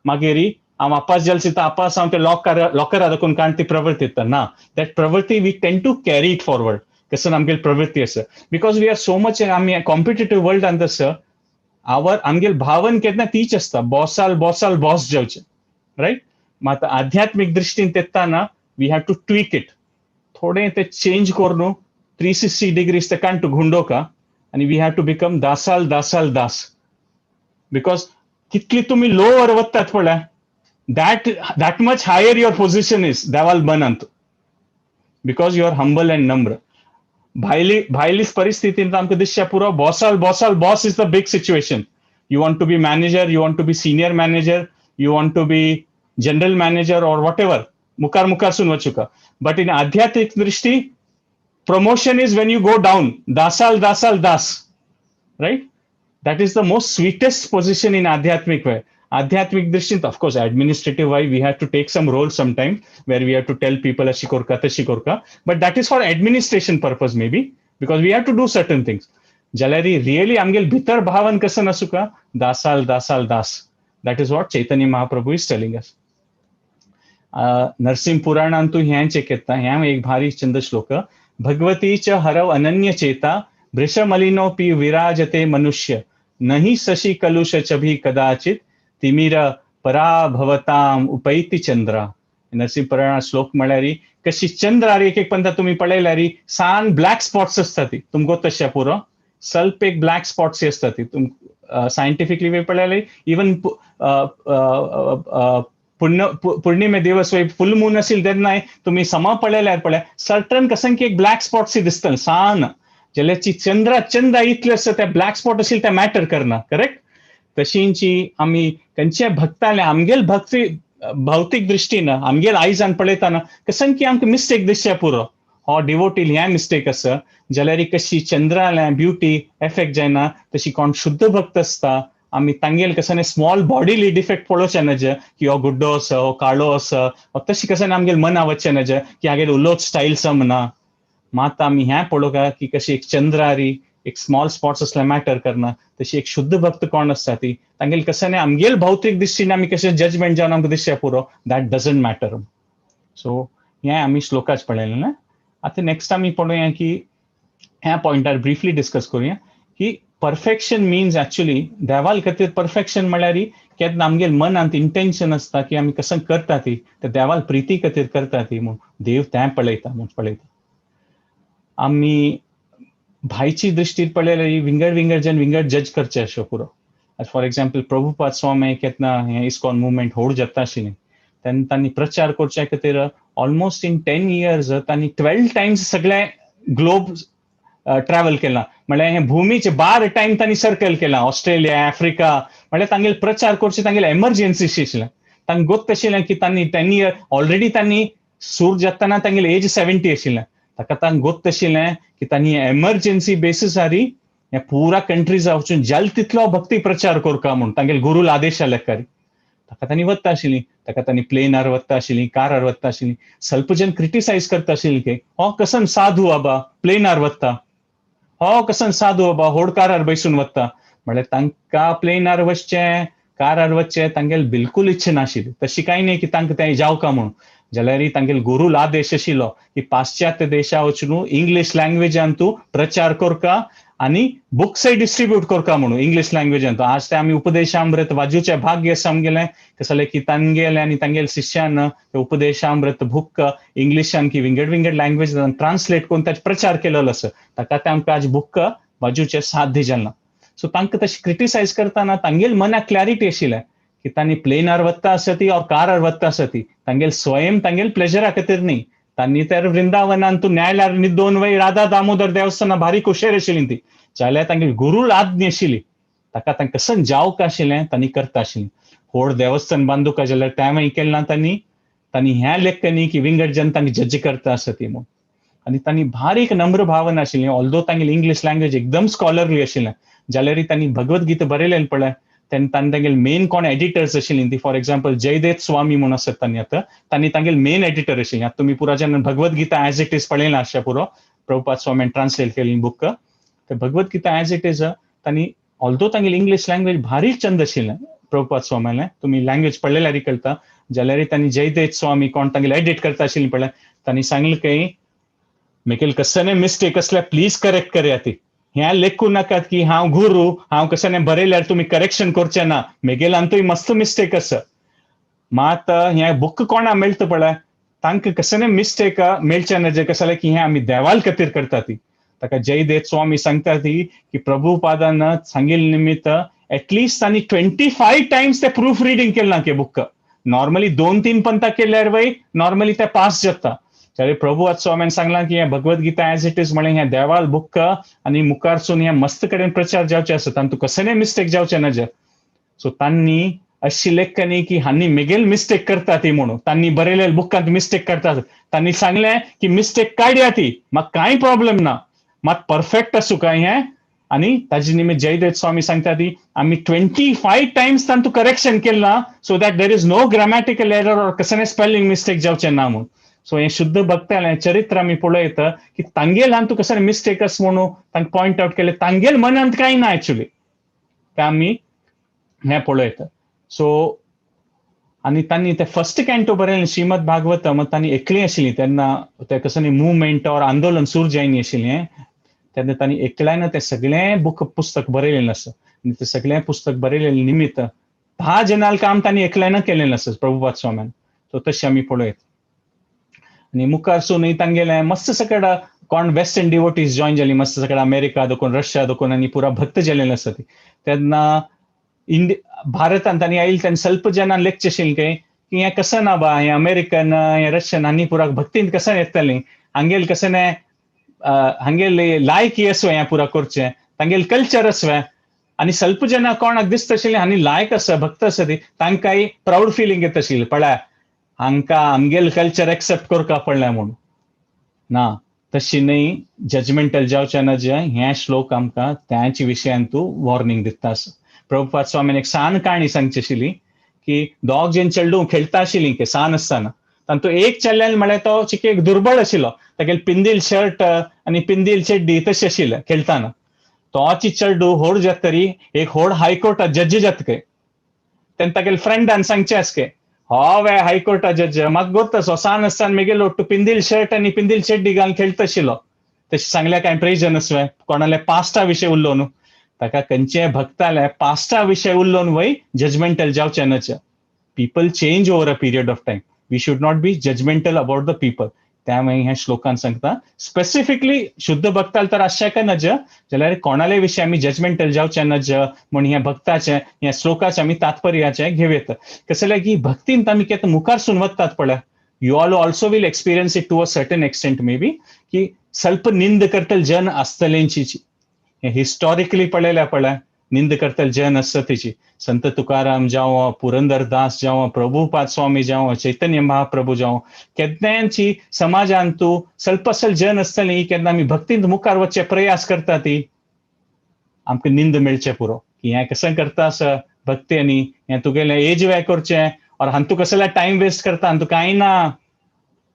मागीर हांव आपास जाल सिता आपास हांव ते लॉकर दाखोवन काण ती प्रवृत्ती येता ना. That प्रवृत्ती we tend to carry it forward कसं आमगेल प्रवृत्ती आसा because we are so much आमी कॉम्पिटेटीव वर्ल्डांत आसा आवर आमगेल भावन केन्ना तीच आसता बॉसाल बॉसाल बॉस जावचें रायट. मात आध्यात्मीक दृश्टीन तेत्ताना we have to tweak it थोडें ते चेंज करून 360 डिग्रीज ते काण घुंडोका आनी we have to become दासाल दासाल Das. Because कितली तुमी लोवर वतात पळय that much higher your position is देवाल मनांत because you are humble and नम्र. भायली भायली परिस्थितींत आमकां दिसचें पुरो बॉसाल बॉसाल boss is the big situation. You want to be manager, you want to be senior manager, you want to be general manager or whatever मुखार मुखारसून वचुका. बट इन आध्यात्मिक दृष्टी promotion is when you go down दासाल दासाल Das right. That is the most sweetest position in आध्यात्मिक वे. आध्यात्मिक दृष्टीन of course administrative wise we have to take some role sometime where we have to tell people अशी करका तशी करका but that is for administration purpose maybe because we have to do certain things. जाल्यार really आमगेल भितर भावन कसं नासुका दासाल दासाल दास. That is what Chaitanya Mahaprabhu is telling us. Narasimha पुराणांतू हेंच एक येता हें एक भारी चंद श्लोक. भगवती च हरव अनन्य चेता भृशमलिनोपि विराजते मनुष्य नहि शशि कलुष चभी कदाचित तिमिर पराभवताम उपैति चंद्रा. नरसिंह पुराण श्लोक म्हळ्यार कशी चंद्रार एक एक पंथा तुमी पळयल्यार सान ब्लॅक स्पॉट्स आसता ती तुमकां तशें पुरो स्वल्प एक ब्लॅक स्पॉट्स आसता ती. सायंटिफिकली पळयल्यार इवन पुण्य पौर्णिमे दिवस फुल मून असेल तेन्ना तुम्ही समा पळयल्यार पळय, सर्टन कसं की एक ब्लॅक स्पॉट्स दिसतले सान, जाल्यार चंद्रा चंदा इतले आसता ते ब्लॅक स्पॉट असेल ते मॅटर करना, करेक्ट? तशींची आमी खंयच्या भक्ताले आमगेल भक्ती भौतीक दृष्टीन आमगेल आयजान पळयतना कसं की आमकां मिस्टेक दिसचे पुरो, हो डिवोटील ह्या मिस्टेक आसा, जाल्यार कशी चंद्राल्या ब्युटी एफेक्ट जायना, तशी कोण शुद्ध भक्त आसता आमी तांगेल कसं स्मॉल बॉडीली डिफेक्ट पळोवचें नज की हो गुड्डो आसा, हो काळो आसा, तशी कसं आमगेल मना वचचें नज की हागेल उलोवच स्टायल समना. मात आमी हें पळोवंक की कशी एक चंद्रारी एक स्मॉल स्पॉट्स असले मॅटर करना, तशी एक शुद्ध भक्त कोण आसता ती तांगेल कसं आमगेल भौतीक दृश्टीन आमी कशें जजमेंट जावन आमकां दिसचें पुरो, that doesn't matter. सो हें आमी श्लोकाच पळयलें ना. आतां नेक्स्ट आमी पळोवया की ह्या पॉयंटार ब्रिफली डिस्कस करुया की परफेक्शन मिन्स एक्चुअली देवाल खातीर परफेक्शन म्हळ्यार केन्ना आमगेल मनांत इंटेन्शन आसता की आमी कसं करता ती ते देवाल प्रिती खातीर करता ती म्हूण देव तें पळयता म्हूण पळयता. आमी भायची दृश्टीर पळयल्यार विंगड विंगड जन विंगड जज करचे अश्यो पुरो. फॉर एक्झाम्पल, प्रभुपाद स्वामी केन्ना हें इस्कॉन मुवमेंट होड जाता आशिल्लें तेन्ना तांणी प्रचार करच्या खातीर ऑलमोस्ट इन 10 इयर्स तांणी 12 टायम्स सगळे ग्लोब ट्रॅव्हल केला. म्हळ्यार हे भूमीचे 12 टायम तांणी सर्कल केला, ऑस्ट्रेलिया, आफ्रिका. म्हळ्यार तांगेले प्रचार करचे तांगेले एमर्जन्सी आशिल्लें. तांकां गोत्त आशिल्लें की तांणी 10 इयर ऑलरेडी तांणी सूर जातना तांगेले एज 70 आशिल्लें. ताका तांकां गोत्त आशिल्लें की तांणी एमर्जन्सी बेसिसारी हे पुरा कंट्रीज वचून जाल तितलो भक्ती प्रचार करका म्हूण तांगेले गुरूल आदेश आले. ताका तांणी वता आशिल्ली, ताका तांणी प्लेनार वता आशिल्ली, कारार वता आशिल्ली. स्वल्प जन क्रिटिसायज करता आशिल्ली की हो कसन साधू आबा प्लेनार वता, हो कसन साधू बाबा होड कारार बैसून वता. म्हळ्यार तांकां प्लेनार वचचें, कारार वचचें तांगेल बिलकुल इच्छा नाशिल्ली. तशी कांय न्ही की तांकां तें जावका म्हूण. जाल्यार तांगेल गुरूल आदेश आशिल्लो की पाश्चात्य देशा वचून इंग्लीश लँग्वेजान तूं प्रचार करका आनी बुक्सय डिस्ट्रीब्यूट करका म्हणून इंग्लीश लँग्वेजान. आज ते आमी उपदेशामृत वाजूचे भाग्य आमगेलें कसलें की तांगेले आनी तांगेले शिष्यान उपदेशामृत बुक इंग्लिशान की विंगड विंगड लँग्वेज ट्रान्सलेट करून ताचो प्रचार केलेलो आसा. ताका ते आमकां आज बुक वाजूचे साध्य जालें. सो तांकां तशें क्रिटिसायज करतना तांगेल मनाक क्लॅरिटी आशिल्लें की तांणी प्लेनार वता आसती ऑर कारार वता आसती, तांगेल स्वयं तांगेल प्लेजरा खातीर न्ही. तांणी तर वृंदावनान तूं न्यायालयार न्हिदोन वय राधा दामोदर देवस्थाना भारी कुशेर आशिल्ली ती, जाल्यार तांगेली गुरूल आज्ञा आशिल्ली. ताका तांकां कसन जावक आशिल्लें तांणी करता आशिल्ली. होड देवस्थान बांदूका जाल्यार तेंवूय केलें ना तांणी. तांणी ह्या लेख न्ही की विंगड जन तांणी जज करता आसती म्हूण. आनी तांणी भारी एक नम्र भावना आशिल्ली. ऑल्दो तांगेली इंग्लीश लँग्वेज एकदम स्कॉलरली आशिल्लें, जाल्यार तांणी भगवत गीता बरयलें पळय, तेन्ना तांणी तांगेले मेन कोण एडिटर्स आशिल्ली ती, फॉर एक्झाम्पल जयदेव स्वामी म्हूण आसत तांणी, आतां तांणी तांगेले मेन एडिटर आशिल्ली. आतां तुमी पुरा जेन्ना Bhagavad Gita as it is पळयलां आसचें पुरो, प्रभुपाद स्वामीन ट्रान्सलेट केल्ली बूक, ते Bhagavad Gita as it is तांणी, ऑल्दो तांगेली इंग्लीश लँग्वेज भारी चंद आशिल्लें प्रभुपाद स्वामीलें, तुमी लँग्वेज पळयल्यार कळटा, जाल्यार तांणी जयदेव स्वामी कोण तांगेले एडिट करता आशिल्ली पळय, तांणी सांगलें की मेकेल कसने मिस्टेक आसल्यार प्लीज करेक्ट करया ती. ह्या लेखू नाकात की हांव गुरू, हांव कशाने बरयल्यार तुमी करेक्शन करचे ना. मेगेल आमतूय मस्त मिस्टेक आसा. मात हें बुक कोणा मेळटा पळय, तांकां कसने मिस्टेक मेळचे ना, जे कशें की हें आमी देवाल खातीर करता ती. ताका जयदेव स्वामी सांगता ती की प्रभुपादान सांगिल्ले निमित्त एटलिस्ट तांणी 25 टायम्स ते प्रूफ रिडींग केलां की बुक. नॉर्मली दोन तीन पंता केल्यार वय नॉर्मली ते पास जाता. जाल्यार प्रभु स्वामीन सांगलां की हें Bhagavad Gita as it is म्हळें हें देवाल बुक आनी मुखारसून हें मस्त कडेन प्रचार जावचें आसा, तांतू कसलेय मिस्टेक जावचें ना. सो तांणी अशी लेख न्ही की हांणी मेगेल मिस्टेक करता ती म्हणून, तांणी बरयलेले बुकांत मिस्टेक करतात. तांणी सांगलें की मिस्टेक काडया ती, म्हाका कांय प्रॉब्लेम ना, मात परफेक्ट आसूं काय हें. आनी ताजे निमित्त जयदेव स्वामी सांगता ती आमी 25 टायम्स तांतू करेक्शन केलां so that there is no grammatical error or कसलें स्पेलिंग मिस्टेक जावचें ना म्हणून. सो हें शुद्ध भक्तालें चरित्र आमी पळयता की तांगेल हातूंत कसलें मिस्टेक आसा म्हणून तांकां पॉयंट आवट केलें, तांगेल मनांत कांय ना एक्चुली तें आमी हें पळयता. सो आनी तांणी ते फर्स्ट कॅन्टो बरयलें श्रीमद भागवतम, तांणी एकलीं आशिल्लीं तेन्ना, ते कसलें मुवमेंट ऑर आंदोलन सुरू जायनी आशिल्लें तेन्ना तांणी एकल्यान तें सगळें बुक पुस्तक बरयलेलें आसा. आनी तें सगळें पुस्तक बरयलेलें निमित्त 10 जनाल काम तांणी एकल्यान केलेलें आसा प्रभुपाद स्वाम्यान. सो तशें आमी पळयत. आनी मुखार सून तांगेलें मस्त सकट कोण वेस्टर्न डिवोटीज जॉईन जाली मस्त सगळं अमेरिका दोकोन रशिया दोकोन आनी पुरा भक्त जालेले आसा ती तेन्ना भारतांत आनी आयल तेन्ना ಸ್ವಲ್ಪ जनान लेखचें आशिल्लें काय की हें कसं ना बा, हें अमेरिकन हें रशियन आनी पुरा भक्तीन कसं येतलें, हांगेल कसं ना हांगेले लायकी आसवे हें पुरा करचें, तांगेल कल्चर आसवे. आनी ಸ್ವಲ್ಪ जन कोणाक दिसता आशिल्लें आनी लायक आसा भक्त आसा ती तांकांय प्रावड फिलींग येता आशिल्लें, पळय हांकां आमगेल कल्चर एक्सेप्ट करपा पडलें म्हणून. ना तशी न्हय, जजमेंटल जावचें ना. जे हें श्लोक आमकां त्याच विशयान तूं वॉर्निंग दिता आसा. प्रभुपाद स्वामीन एक सान काणी सांगची आशिल्ली की दोग जण चेडूं खेळटा आशिल्लीं की सान आसतना तांतू एक चेड्यान म्हळ्यार तो चिके एक दुर्बळ आशिल्लो, तागेले पिंदील शर्ट आनी पिंदील चेड्डी तशी आशिल्लें खेळटाना. तोची चेडू होड जात तरी एक होड हायकोर्टा जज जाता काय. तेन्ना तागेले फ्रेंडान सांगचें आसा के हो वे हायकोर्टा जज म्हाका गोत्त आसा, सान आसतना मेगेलो ఒట్టు पिंदील शर्ट आनी पिंदील चेड्डी घालून खेळटा आशिल्लो. तशें सांगल्यार कांय प्रयोजन आसवें, कोणाले पास्टा विशय उरलो न्हू, ताका खंयचे भक्ताले पास्टा विशय उरलो न्हू वय जजमेंटल जावचें नच. People change over a period of time, we should not be judgmental about the people. त्यामुळे ह्या श्लोकान सांगता स्पेसिफिकली शुद्ध भक्ताल तर आसचें नज, जाल्यार कोणाले विशय आमी जजमेंटल जावचें नज म्हूण ह्या भक्ताचें ह्या श्लोकाचें आमी तात्पर्याचें घेवयेत. कसलें जाल्यार की भक्तीन आमी केन्ना मुखार सून वतात पळय, you all also will experience it to a certain extent may be की ಸ್ವಲ್ಪ निंद करतले जन आसतलेंची. हिस्टॉरिकली पळयल्या पळय निंद करतले जन आसता तेची. संत तुकाराम जावं, पुरंदर दास जावं, प्रभुपाद स्वामी जावं, चैतन्य महाप्रभू जावं, केन्नाची समाजान तूं ಸ್ವಲ್ಪ ಸ್ವಲ್ಪ जन आसतली केन्ना आमी भक्तींत मुखार वचचे प्रयास करता ती आमकां निंद मेळचें पुरो की हें कशें करता आसा भक्ती आनी हें तुगेलें एज वे करचें और हांतू कसले टायम वेस्ट करता, हांतू कांय ना,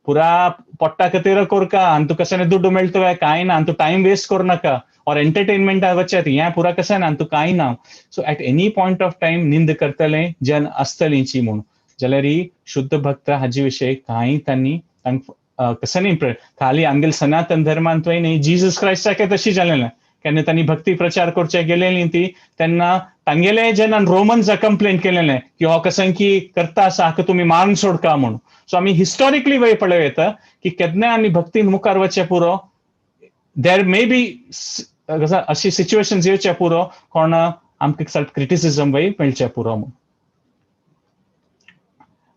पुरा पोट्टा खातीर करका, हांतू कशें दुड्डू मेळटले कांय ना, हांतू टायम वेस्ट करूं नाका और एंटरटेनमेंटा वचत हें पुरा कशें ना, हांतू कांय ना. So at any point of time निंद करतले जन आसतलीची म्हूण. जाल्यार ही शुद्ध भक्त हाजे विशय कांय तांणी तांकां कशें न्ही खाली आमगेले सनातन धर्मांत न्ही जीजस क्रायस्टाक तशी जालें ना, केन्ना तांणी भक्ती प्रचार करचे गेलेली ती तेन्ना तांगेले जनान रोमन्सा कंप्लेंट केलेलें की हो कसं की करता आसा हाका तुमी मारून सोडका म्हणून. सो आमी हिस्टॉरिकली वय पळोवं येता की केन्नाय आमी भक्तीन मुखार वचचें पुरो, there may be अशी सिच्युएशन येवचें पुरो कोण आमकां सेल्फ क्रिटिसिजम वय मेळचें पुरो म्हणून.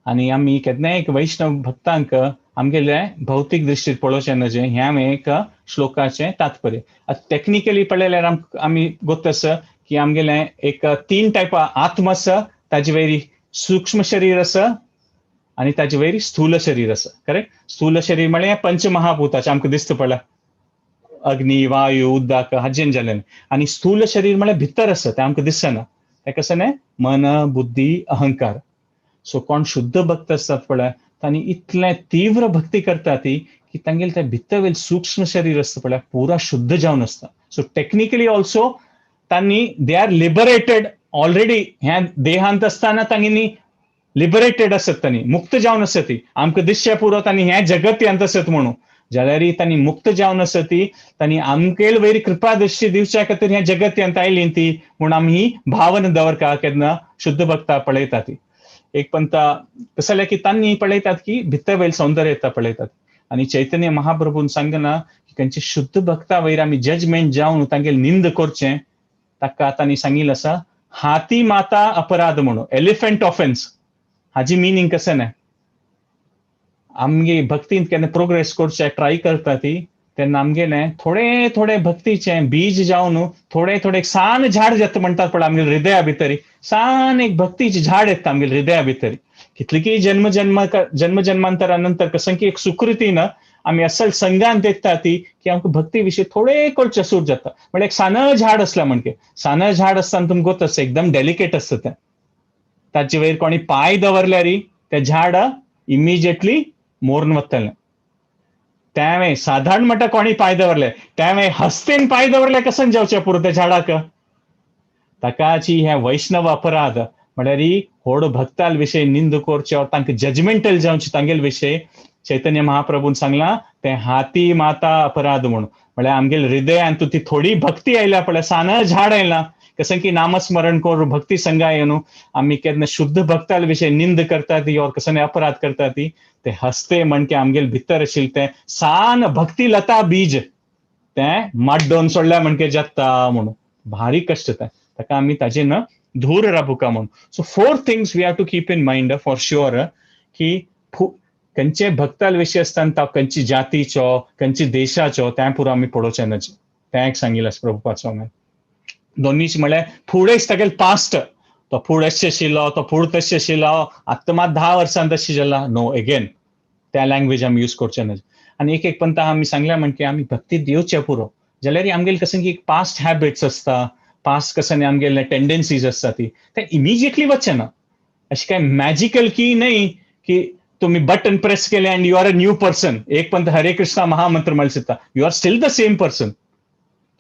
आनी आमी केन्नाय एक वैष्णव भक्तांक आमगेले भौतीक दृश्टीत पळोवचें नजें, हें आमी एक श्लोकाचें तात्पर्य. आतां टॅक्निकली पळयल्यार आमी गोत्त आसा की आमगेलें एक तीन टायप आत्म आसा, ताजे वयर सूक्ष्म शरीर आसा आनी ताजे वयर स्थूल शरीर आसा. करेक्ट? स्थूल शरीर म्हळ्यार पंचमहाभूताचें आमकां दिसता पळय, अग्नी वायू उदक हाजेन जालें. आनी स्थूल शरीर म्हळ्यार भितर आसा, तें आमकां दिसना, तें कशें न्हय मन बुद्धी अहंकार. सो कोण शुद्ध भक्त आसतात पळय तांणी इतलें तीव्र भक्ती करता ती की तांगेले तें भितर वयर सूक्ष्म शरीर आसता पळय पुरा शुद्ध जावन आसता. सो टेक्निकली ऑल्सो तांणी they are liberated already, ह्या देहांत आसतना तांगेली लिबरेटेड आसत, तांणी मुक्त जावन आसत ती. आमकां दिसचें पुरो तांणी हें जगत्यांत आसत म्हणून, जाल्यार तांणी मुक्त जावन आसत ती, तांणी आमगेल वयर कृपा दृश्टी दिवच्या खातीर ह्या जगत्यांत आयली ती म्हूण आमी ही भावना दवरका केन्ना शुद्ध भक्ता पळयता ती. एक पंता कसं जालें की तांणी पळयतात की भितर वयर सौंदर्य येता पळयतात. आनी चैतन्य महाप्रभून सांगना की खंयचे शुद्ध भक्ता वयर आमी जजमेंट जावन तांगेले निंद करचें, ताका तांणी सांगिल्लें आसा हाती माता अपराध म्हणून, एलिफंट ऑफेन्स. हाजी मिनींग कसं न्हय, आमगे भक्तींत केन्ना प्रोग्रेस करचे ट्राय करता ती तेन्ना आमगेले थोडे थोडे भक्तीचे बीज जावन थोडे थोडे सान झाड जाता म्हणटात पळय आमगेले हृदया भितर, सान एक भक्तीचे झाड येता आमगेले हृदया भितर. कितले की जन्म जन्म जन्म जन्मांतरा नंतर कसं की एक सुकृतीन आमी असल संघान देता ती की आमकां भक्ती विशयी थोडे कळचें सूट जाता. म्हळ्यार एक सान झाड आसलें म्हणके, सान झाड आसतना तुमकां गोत आसता एकदम डेलिकेट आसता तें, ताचे वयर कोणी पांय दवरल्यार तें झाड इमिजिएटली मोरून वतलें. त्यावें साधारण म्हणटा कोणी पांय दवरले, त्यावें हस्तेन पांय दवरले कसन जावचें पुरो त्या झाडाक. ताकाची हे वैष्णव अपराध म्हळ्यार होड भक्ताल विशय निंद करचे तांकां जजमेंटल जावचे तांगेले विशय चैतन्य महाप्रभून सांगला ते हाती माता अपराध म्हणून. म्हळ्यार आमगेले हृदयान तूं ती थोडी भक्ती आयल्या पळय, सान झाड आयला कसं की नामस्मरण करून भक्ती संगा येऊन आम्ही केन्ना शुद्ध भक्ताल विषय निंद करता ती और कसं अपराध करता ती, ते हसते म्हणके आमगेल भितर आशिल्लें तें सान भक्ती लता बीज तें माड्डोवन सोडल्या म्हणके जाता म्हणून भारी कश्ट तें, ताका आमी ताजे न धूर राबुका म्हणून. So four things we have to keep in mind for sure की खंयचे भक्ताल विशय आसतना तो खंयची जातीचो खंयची देशाचो तें पुरो आमी पळोवचें न्हय, तें एक सांगिल्लें प्रभुपाद स्वामी. दोनीच म्हळ्यार फुडें तागेले पास्ट, तो फुड अशें आशिल्लो, तो फूड तशें आशिल्लो, आतां मात 10 वर्सां तशें जाला, नो एगेन त्या लँग्वेज आमी यूज करचे न्हय. आनी एक एक पंता आमी सांगल्या म्हणके आमी भक्ती दिवचें पुरो, जाल्यार आमगेले कसं की एक पास्ट हॅबिट्स आसता, पास्ट कसं आमगेले टेंडन्सीज आसता ती ते इमिजिएटली वचचे ना. अशें काय मॅजिकल की न्हय की तुम्ही बटन प्रेस केले and you are a new person. एक पंत हरे कृष्णा महामंत्र म्हणता, you are still the same person.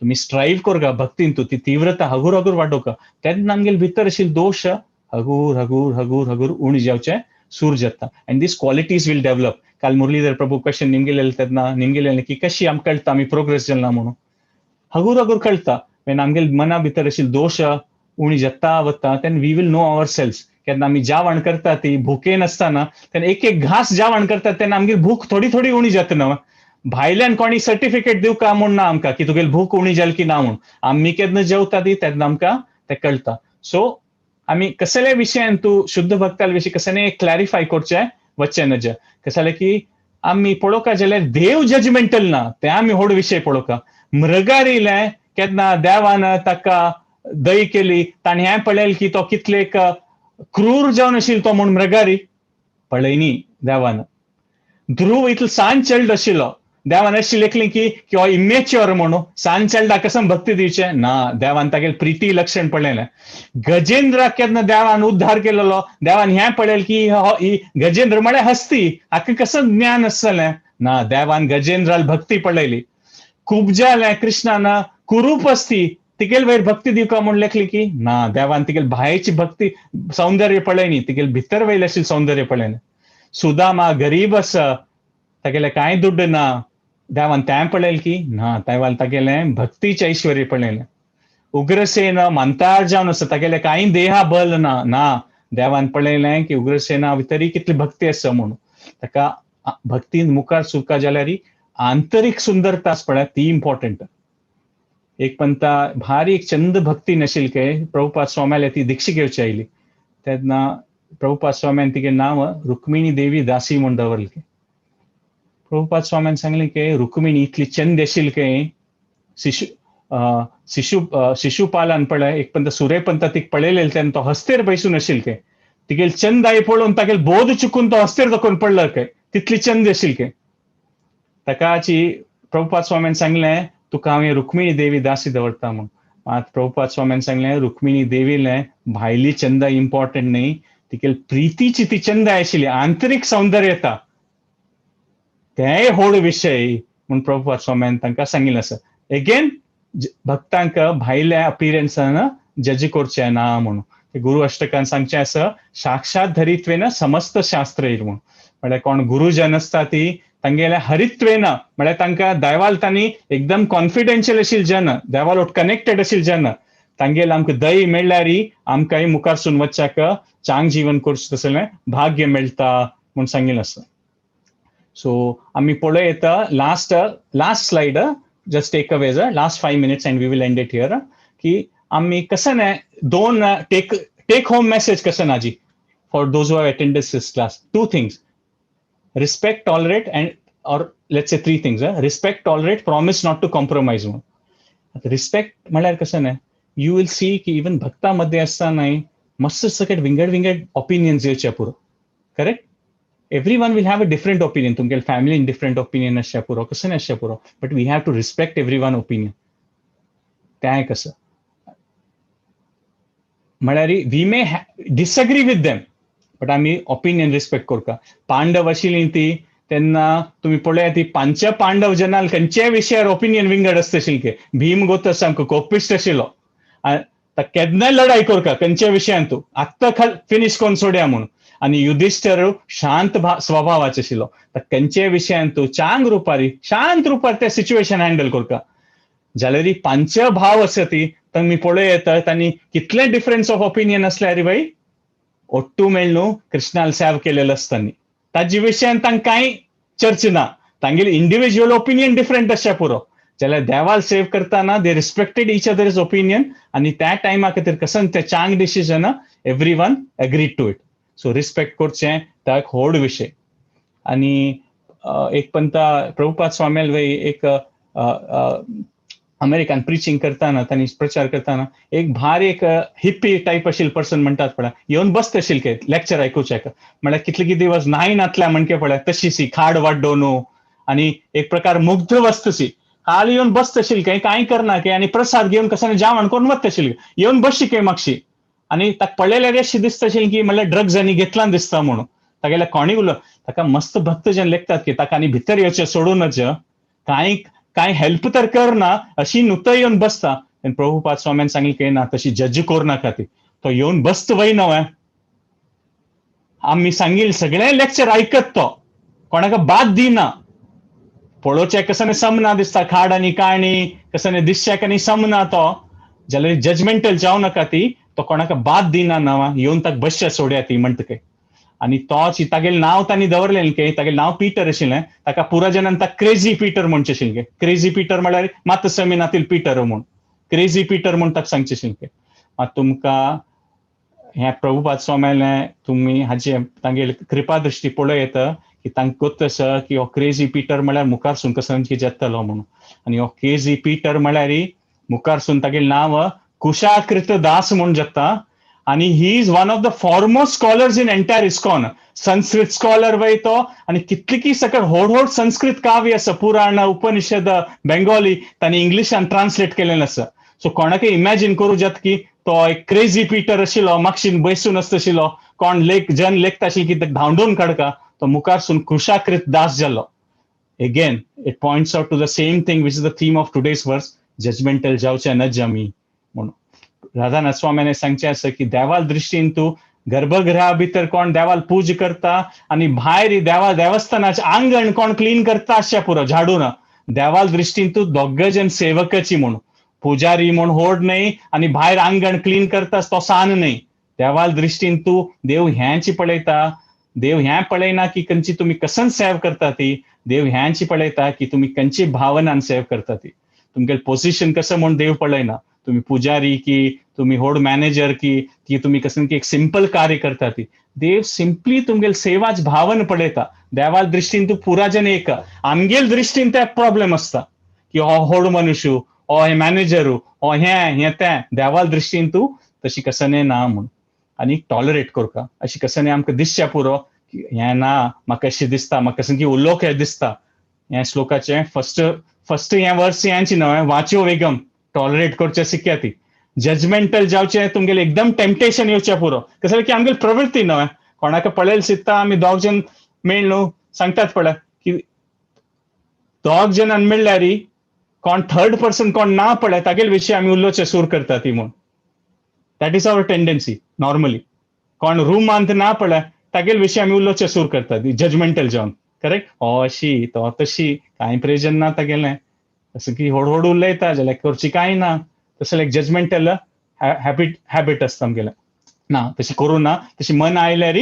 तुम्ही स्ट्राईव्ह करका भक्तीन, ती तीव्रता हगूर हगूर वाडोवका, तेन्ना आमगेले भितर आशिल्ले दोश हगूर हगूर हगूर हगूर उणी जावचे सूर जाता and these qualities will develop. काल मुरलीधर प्रभू क्वेश्चन निमगेलेले तेन्ना निमगेलेले की कशी आमकां कळटा आमी प्रोग्रेस जालना म्हणून, हगूर हगूर कळटा when आमगेले मना भितर आशिल्ले दोश उणी जाता वता, तेन्ना we will know our selves. केन्ना आमी जेवण करता ती भुकेन आसतना तेन्ना एक एक घास जेवण करता तेन्ना आमगेली भूक थोडी थोडी उणी जाता न्हू. भायल्यान कोणी सर्टिफिकेट दिवका म्हूण ना आमकां की तुगेली भूक उणी जाली की ना म्हूण, आमी केन्ना जेवता ती तेन्ना आमकां तें कळटा. सो आमी कसल्या विशयान तूं शुद्ध भक्ताल विशय कसले क्लॅरिफाय करचें वचचें नज, कसाले की आमी पळोवका जाल्यार देव जजमेंटल ना, ते आमी व्हड विशय पळोवका. मृगारीले केन्ना देवान ताका दय केली, ताणें हें पळयलें की तो कितलेक क्रूर जावन आशिल्लो तो म्हूण मृगारी पळयनी देवान. ध्रुव इतलो सान चेल्ड आशिल्लो, देवान अशें लेखलें की हो इमेच्युअर म्हणून, सान चेल्डाक कसं भक्ती दिवचें ना, देवान तागेले प्रिती लक्षण पळयलें. गजेंद्राक केन्ना देवान उद्धार केलेलो, देवान हें पळयलें की हो गजेंद्र म्हळ्यार हस्ती, हाका कसं ज्ञान आसतलें ना, देवान गजेंद्राल भक्ती पळयली. कुब्जालें कृष्णान कुरूप असती तिगेल वयर भक्ती दिवका म्हूण लेखली की ना, देवान तिगेल भायची भक्ती सौंदर्य पळयनी, तिगेल भितर वयलें आशिल्लें सौंदर्य पळयलें. सुदामा गरीब आसा, तागेलें कांय दुड्ड ना, देवान तें पळयलें की ना, देवान तागेलें भक्तीचें ऐश्वर्य पळयलें. उग्रसेन मांतार जावन आसा, तागेलें कांय देहा बल ना, ना देवान पळयलें की उग्रसेना भितरी कितली भक्ती आसा म्हणून. ताका भक्तीन मुखार सुरका जाल्यार आंतरीक सुंदरता पळय ती इम्पॉर्टंट. एक पंता भारी एक चंद भक्ती नाशिल्ली के प्रभुपाद स्वाम्याले ती दीक्षा घेवची आयली, तेन्ना प्रभुपाद स्वाम्यान तिगे नांव रुक्मिणी देवी दासी म्हूण दवरलें. प्रभुपाद स्वाम्यान सांगलें की रुक्मिणी इतली चंद आशिल्ली की शिशु शिशु शिशुपालान पळय एक पंत सुरेपंत तिका पळयलें तेन्ना तो हस्तेर बैसून आशिल्ले के तिगेल चंद आई पळोवन तागेल बोध चुकून तो हस्तेर दाखोवन पडलो के तितली चंद आशिल्ली के. ताकाची प्रभुपाद स्वाम्यान सांगलें तुका हांवें रुक्मिणी देवी दासी दवरता म्हूण. मात प्रभुपाद स्वाम्यान सांगलें रुक्मिणी देवीलें भायली चंदा इम्पॉर्टंट न्ही, तिगेल प्रितीची ती चंदा आशिल्ली आंतरीक सौंदर्यता तेंय व्हड विशय म्हूण प्रभुपाद स्वाम्यान तांकां सांगिल्लें आसा. एगेन भक्तांक भायल्या अपिरन्सान जज करचें ना म्हणून गुरु अष्टकान सांगचें आसा, साक्षात धरित्वेन समस्त शास्त्र येईल म्हूण. म्हळ्यार कोण गुरुजन आसता ती तांगेल्या हरित्वेन म्हळ्यार तांकां देवाल तांणी एकदम कॉन्फिडेन्शियल आशिल्ले जन, देवाल कनेक्टेड आशिल्ले जन, तांगेले आमकां दय मेळ्ळ्यार आमकांय मुखार वच्चाक चांग जीवन करचें तसलें भाग्य मेळटा म्हूण सांगिल्लें आसा. सो आमी पळोवं येता last last slide, just take away last 5 minutes and we will end it here. की आमी कसं न्हय दोन टेक टेक होम मेसेज कसं ना जी for those who have attended this class, two things: respect, tolerate and, or let's say three things, respect, tolerate, promise not to compromise. म्हणून respect म्हळ्यार कसं न्हय, you will see की even भक्ता मध्ये आसतना मस्त सकट विंगड विंगड ओपिनियन्स येवचे पुरो, correct? Everyone will have a different opinion. तुमगेले फॅमिलीन डिफरंट ओपिनियन आसचे पुरो, कसं आसचें पुरो, but we have to respect everyone opinion. तें कसं म्हळ्यार we may disagree with them but आमी ओपिनियन रिस्पेक्ट करता. पांडव आशिल्ली ती तेन्ना तुमी पळया ती पांच पांडव जनाल खंयच्याय विशयार ओपिनियन विंगड आसता आशिल्ले. भीम गोत सामको कोपिश्ट आशिल्लो, केन्नाय लढाई करता खंयच्या विशयान तूं आत्तां फिनीश करून सोडया म्हणून. आनी युधिष्ठर शांत स्वभावाचो आशिल्लो, खंयच्याय विशयान तूं चांग रुपारी शांत रुपार ते सिच्युएशन हँडल करता. जाल्यार पांच भाव आसा ती तर मी पळय येता तांणी कितले डिफरन्स ऑफ ओपिनियन आसल्यार बाई ಒಟ್ಟು मेळ्ळू कृष्णाल सेव केलेलं आसतानी ताजे विशयान तांकां कांय चर्च ना. तांगेली इंडिव्हिज्युअल ओपिनियन डिफरंट आसच्या पुरो, जाल्यार देवाल सेव करताना they respected each other's opinion. आनी त्या टायमा खातीर कसन ते चांग decision, everyone agreed to it. So respect करचें तो एक व्हड विशय. आनी एक पंता प्रभुपाद स्वामील एक अमेरिकन प्रिचिंग करताना, तांणी प्रचार करताना एक भार एक हिप्पी टायप आशिल्ले पर्सन म्हणटात पळय, येवन बसत आशिल्ले के लेक्चर आयकुचें. म्हळ्यार कितले कितें दिवस न्हाय नातल्या म्हणके पळय तशी खाड वाड्डोवन आनी एक प्रकार मुग्ध वस्तूसी काल येवन बसत आशिल्ले काय, कांय करना काय, आनी प्रसाद घेवन कसं जेवण करून वत आशिल्ले. येवन बसशी काय मागशी आनी ताका पळयल्यार अशें दिसता आशिल्लें की म्हणल्यार ड्रग्स आनी घेतला दिसता म्हणून. तागेल्या कोणी उलो ताका मस्त भक्त जन लेखतात की ताका आनी भितर येवचें सोडूनच कांय कांय हेल्प तर करना, अशी नुतो येवन बसता. प्रभुपाद स्वाम्यान सांगली की ना, तशी जज करू नाका ती, तो येवन बसत वय नवे आमी सांगील सगळे लेक्चर आयकत, तो कोणाक बाद दिना. पळोवचें कसं समना दिसता, खाड आनी काणी कसं दिसच्याक आनी समना तो, जाल्यार जजमेंटल जावं नाका ती, तो कोणाक बाद दिना नवा, येवन ताका बसच्या सोड्या ती म्हणटा काय. आनी तोच तागेलें नांव तांणी दवरलें की तागेलें नांव पीटर आशिल्लें, ताका पुरा जनान ताका क्रेझी पीटर म्हणचें आशिल्लें. क्रेझी पीटर म्हळ्यार मात समिनातील पीटर म्हूण, क्रेझी पीटर म्हूण ताका सांगचें आशिल्लें. मात तुमकां हें प्रभुपाद स्वाम्यालें तुमी हाजे तांगेली कृपा दृश्टी पळय येता की तांकां गोत्त आसा की हो क्रेझी पीटर म्हळ्यार मुखारसून कसो कितें जातलो म्हणून. आनी हो क्रेझी पीटर म्हळ्यार मुखारसून तागेलें नांव कुशाकृत दास म्हूण जाता. आणि he is one of the foremost scholars in entire ISKCON, Sanskrit scholar वय तो. आणि कितली सकट व्हड व्हड संस्कृत काव्य आसा, पुराण, उपनिषद, बेंगोली तांणी इंग्लिशान ट्रान्सलेट केलेलें आसा. सो कोणाकय इमॅजिन करूं जाता की तो एक क्रेझी पीटर आशिल्लो, मागशीन बसून आसता, कोण लेख जन लेखता आशिल्लो की धांवडून काडका, तो मुखारसून कुशाकृत दास जालो. Again, it points out to the same thing which is the theme of today's verse, judgmental जावचें नज आमी म्हणून. राधानाथ स्वाम्याने सांगचें आसा की देवाल दृश्टीन तूं गर्भगृहा भितर कोण देवाल पूज करता आनी भायर देवा देवस्थानाचें आंगण कोण क्लीन करता आसचें पुरो झाडून, देवाल दृश्टीन तूं दोग जण सेवकाची म्हणून. पुजारी म्हूण होड न्हय आनी भायर आंगण क्लीन करता तो सान न्हय. देवाल दृश्टीन तूं देव ह्यांची पळयता. देव ह्यां पळयना की खंयची तुमी कसन सेव करता ती, देव ह्यांची पळयता की तुमी खंयची भावनान सेव करता ती. तुमगेलें पोझिशन कसं म्हूण देव पळयना, तुम्ही पुजारी की तुम्ही होड मॅनेजर की की तुम्ही कसं की एक सिंपल कार्य करता ती. देव सिंपली तुमगेल सेवाच भावन पळयता. देवाल दृश्टीन तूं पुराजन एक. आमगेल दृश्टीन ते प्रॉब्लेम आसता की हो होड मनुष्य, हो हे मॅनेजर, हो हें हें तें. देवाल दृश्टीन तूं तशी कसं ना म्हूण. आनी टॉलरेट करका अशी कसं आमकां दिसच्या पुरो की हें ना, म्हाका अशें दिसता, म्हाका कसं की उलोवंक हें दिसता. हें श्लोकाचें फर्स्ट फर्स्ट हें वर्स हेंच न्हय, वाच्यो वेगम टॉलरेट करचें शिक्या ती. जजमेंटल जावचें तुमगेलें एकदम टेम्पटेशन येवचें पुरो, कसं की आमगेली प्रवृत्ती न्हय. कोणाक पळयल चित्ता आमी दोग जण मेळ न्हू सांगतात पळय की दोग जणां मेळ्ळ्यार कोण थर्ड पर्सन कोण ना पळय तागेले विशय आमी उलोवचें सूर करता ती म्हूण. That is our tendency normally. कोण रुमांत ना पळय तागेले विशय आमी उलोवचें सूर करता ती, जजमेंटल जावन, करेक्ट, हो अशी तो तशी, कांय प्रयोजन ना तागेलें, असं की व्हड व्हड उलयता जाल्यार करची कांय ना. तशें एक जजमेंटल हॅबिट आसता आमगेलें. ना, तशें करूं ना, तशी मन आयल्यार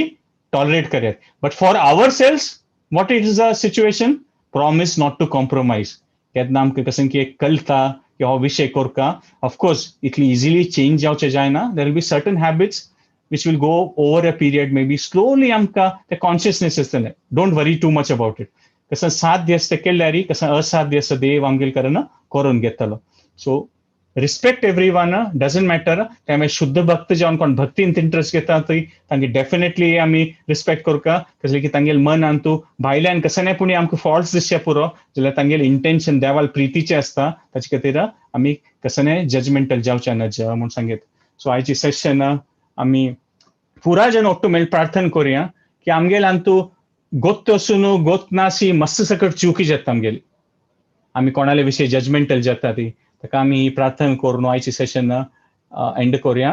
tolerate करयात. But for ourselves, what is the situation? Promise not to compromise. केन्ना आमकां कशें की एक कळटा की हो विशय करका, ऑफकोर्स इतली इजिली चेंज जावचें जायना. There will be certain habits which will go over a period, maybe slowly आमकां ते कॉन्शियसनेस आसतलें. Don't worry too much about it. कसं साध्य आसता केल्यार, कसं असाध्य आसता देव आमगेले कारण करून घेतलो. So respect everyone, doesn't matter. त्यामुळे शुद्ध भक्त जावन कोण भक्तीन इंट्रस्ट घेता थंय तांगे डेफिनेटली आमी रिस्पेक्ट करका. कसलें की तांगेले मनान तूं भायल्यान कसं पूण आमकां फॉल्ट्स दिसचे पुरो जाल्यार तांगेले इंटेन्शन देवाल प्रितीचें आसता. ताचे खातीर आमी कसं जजमेंटल जावचें नज म्हूण सांगीत. सो आयची सेशन आमी पुरा जण ಒಟ್ಟು मेळ प्रार्थना करूया की आमगेले अंतू गोत्त आसून गोत नासी मस्त सकट चुकी जाता आमगेली, आमी कोणाले विशय जजमेंटल जाता ती. ताका आमी प्रार्थना करून आयची सेशन एंड करूया.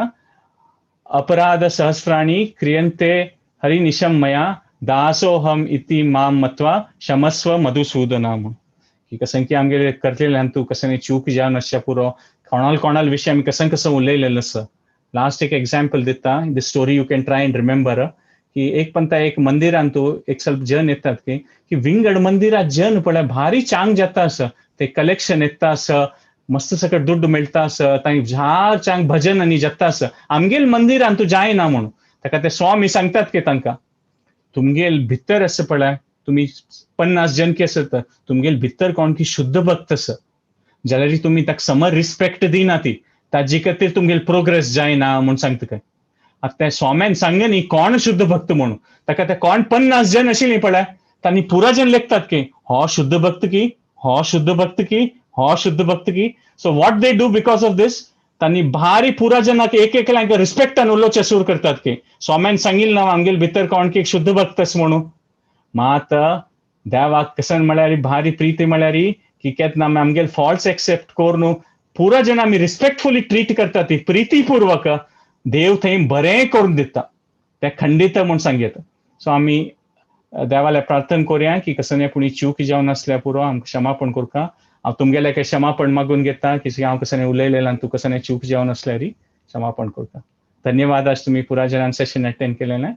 अपराध सहस्राणी क्रियन्ते हरिनिशम मया, दासोहम इति माम मत्वा क्षमस्व मधुसूदना. म्हणून की कसं की आमगेले करतले तूं कसं चूक जावन आसच्या पुरो, कोणाल कोणाल विशय आमी कसं कसं उलयलेलं आसा. लास्ट एक एग्जाम्पल दिता, the story you can try and remember, की एक पंता एक मंदिरान तूं एक ಸ್ವಲ್ಪ जन येतात की की विंगड मंदिरात जन पळय भारी चांग जाता आसा, ते कलेक्शन येता आसा, मस्त सकट दुड्ड मेळटा आसा, तांणी झार चांग भजन आनी जाता आसा, आमगेल मंदिरान तूं जायना म्हणून. ताका ते स्वामी सांगतात की तांकां तुमगेल भितर आसा पळय, तुमी 50 जन की आसत, तुमगेल भितर कोण की शुद्ध भक्त आसा जाल्यार तुमी ताका समर रिस्पेक्ट दिना, ती ताजे खातीर तुमगेल प्रोग्रेस जायना म्हूण सांगता काय. आतां त्या स्वाम्यान सांगले न्ही कोण शुद्ध भक्त म्हणून, ताका ते कोण 50 जन आशिल्ली पळय, तांणी पुरा जन लेखतात की हो शुद्ध भक्त की, हो शुद्ध भक्त की, हो शुद्ध भक्त की. So what they do because of this, तांणी भारी पुरा जनाक एक एकल्यांक रिस्पेक्टान उलोवचें सुरू करतात की स्वाम्यान सांगिल्लें ना आमगेल भितर कोण की शुद्ध भक्त आसा म्हणून. मात देवाक कसन म्हळ्यार भारी प्रीती म्हळ्यार की केन्ना आमी आमगेल फॉल्ट्स एक्सेप्ट करून पुरा जण आमी रिस्पेक्टफुली ट्रीट करतात, ती प्रितीपूर्वक देव थंय बरें करून दिता, ते खंडीत म्हूण सांगता. सो आमी देवाले प्रार्थना करुया की कसं पुणी चूक जावन आसल्या पुरो आमकां क्षमापण करता. हांव तुमगेले काय क्षमापण मागून घेता की हांव कसं उलयलें आनी तूं कसं चूक जावन आसल्यार क्षमापण करता. धन्यवाद, आज तुमी पुरा जणान सेशन अटेंड केलें.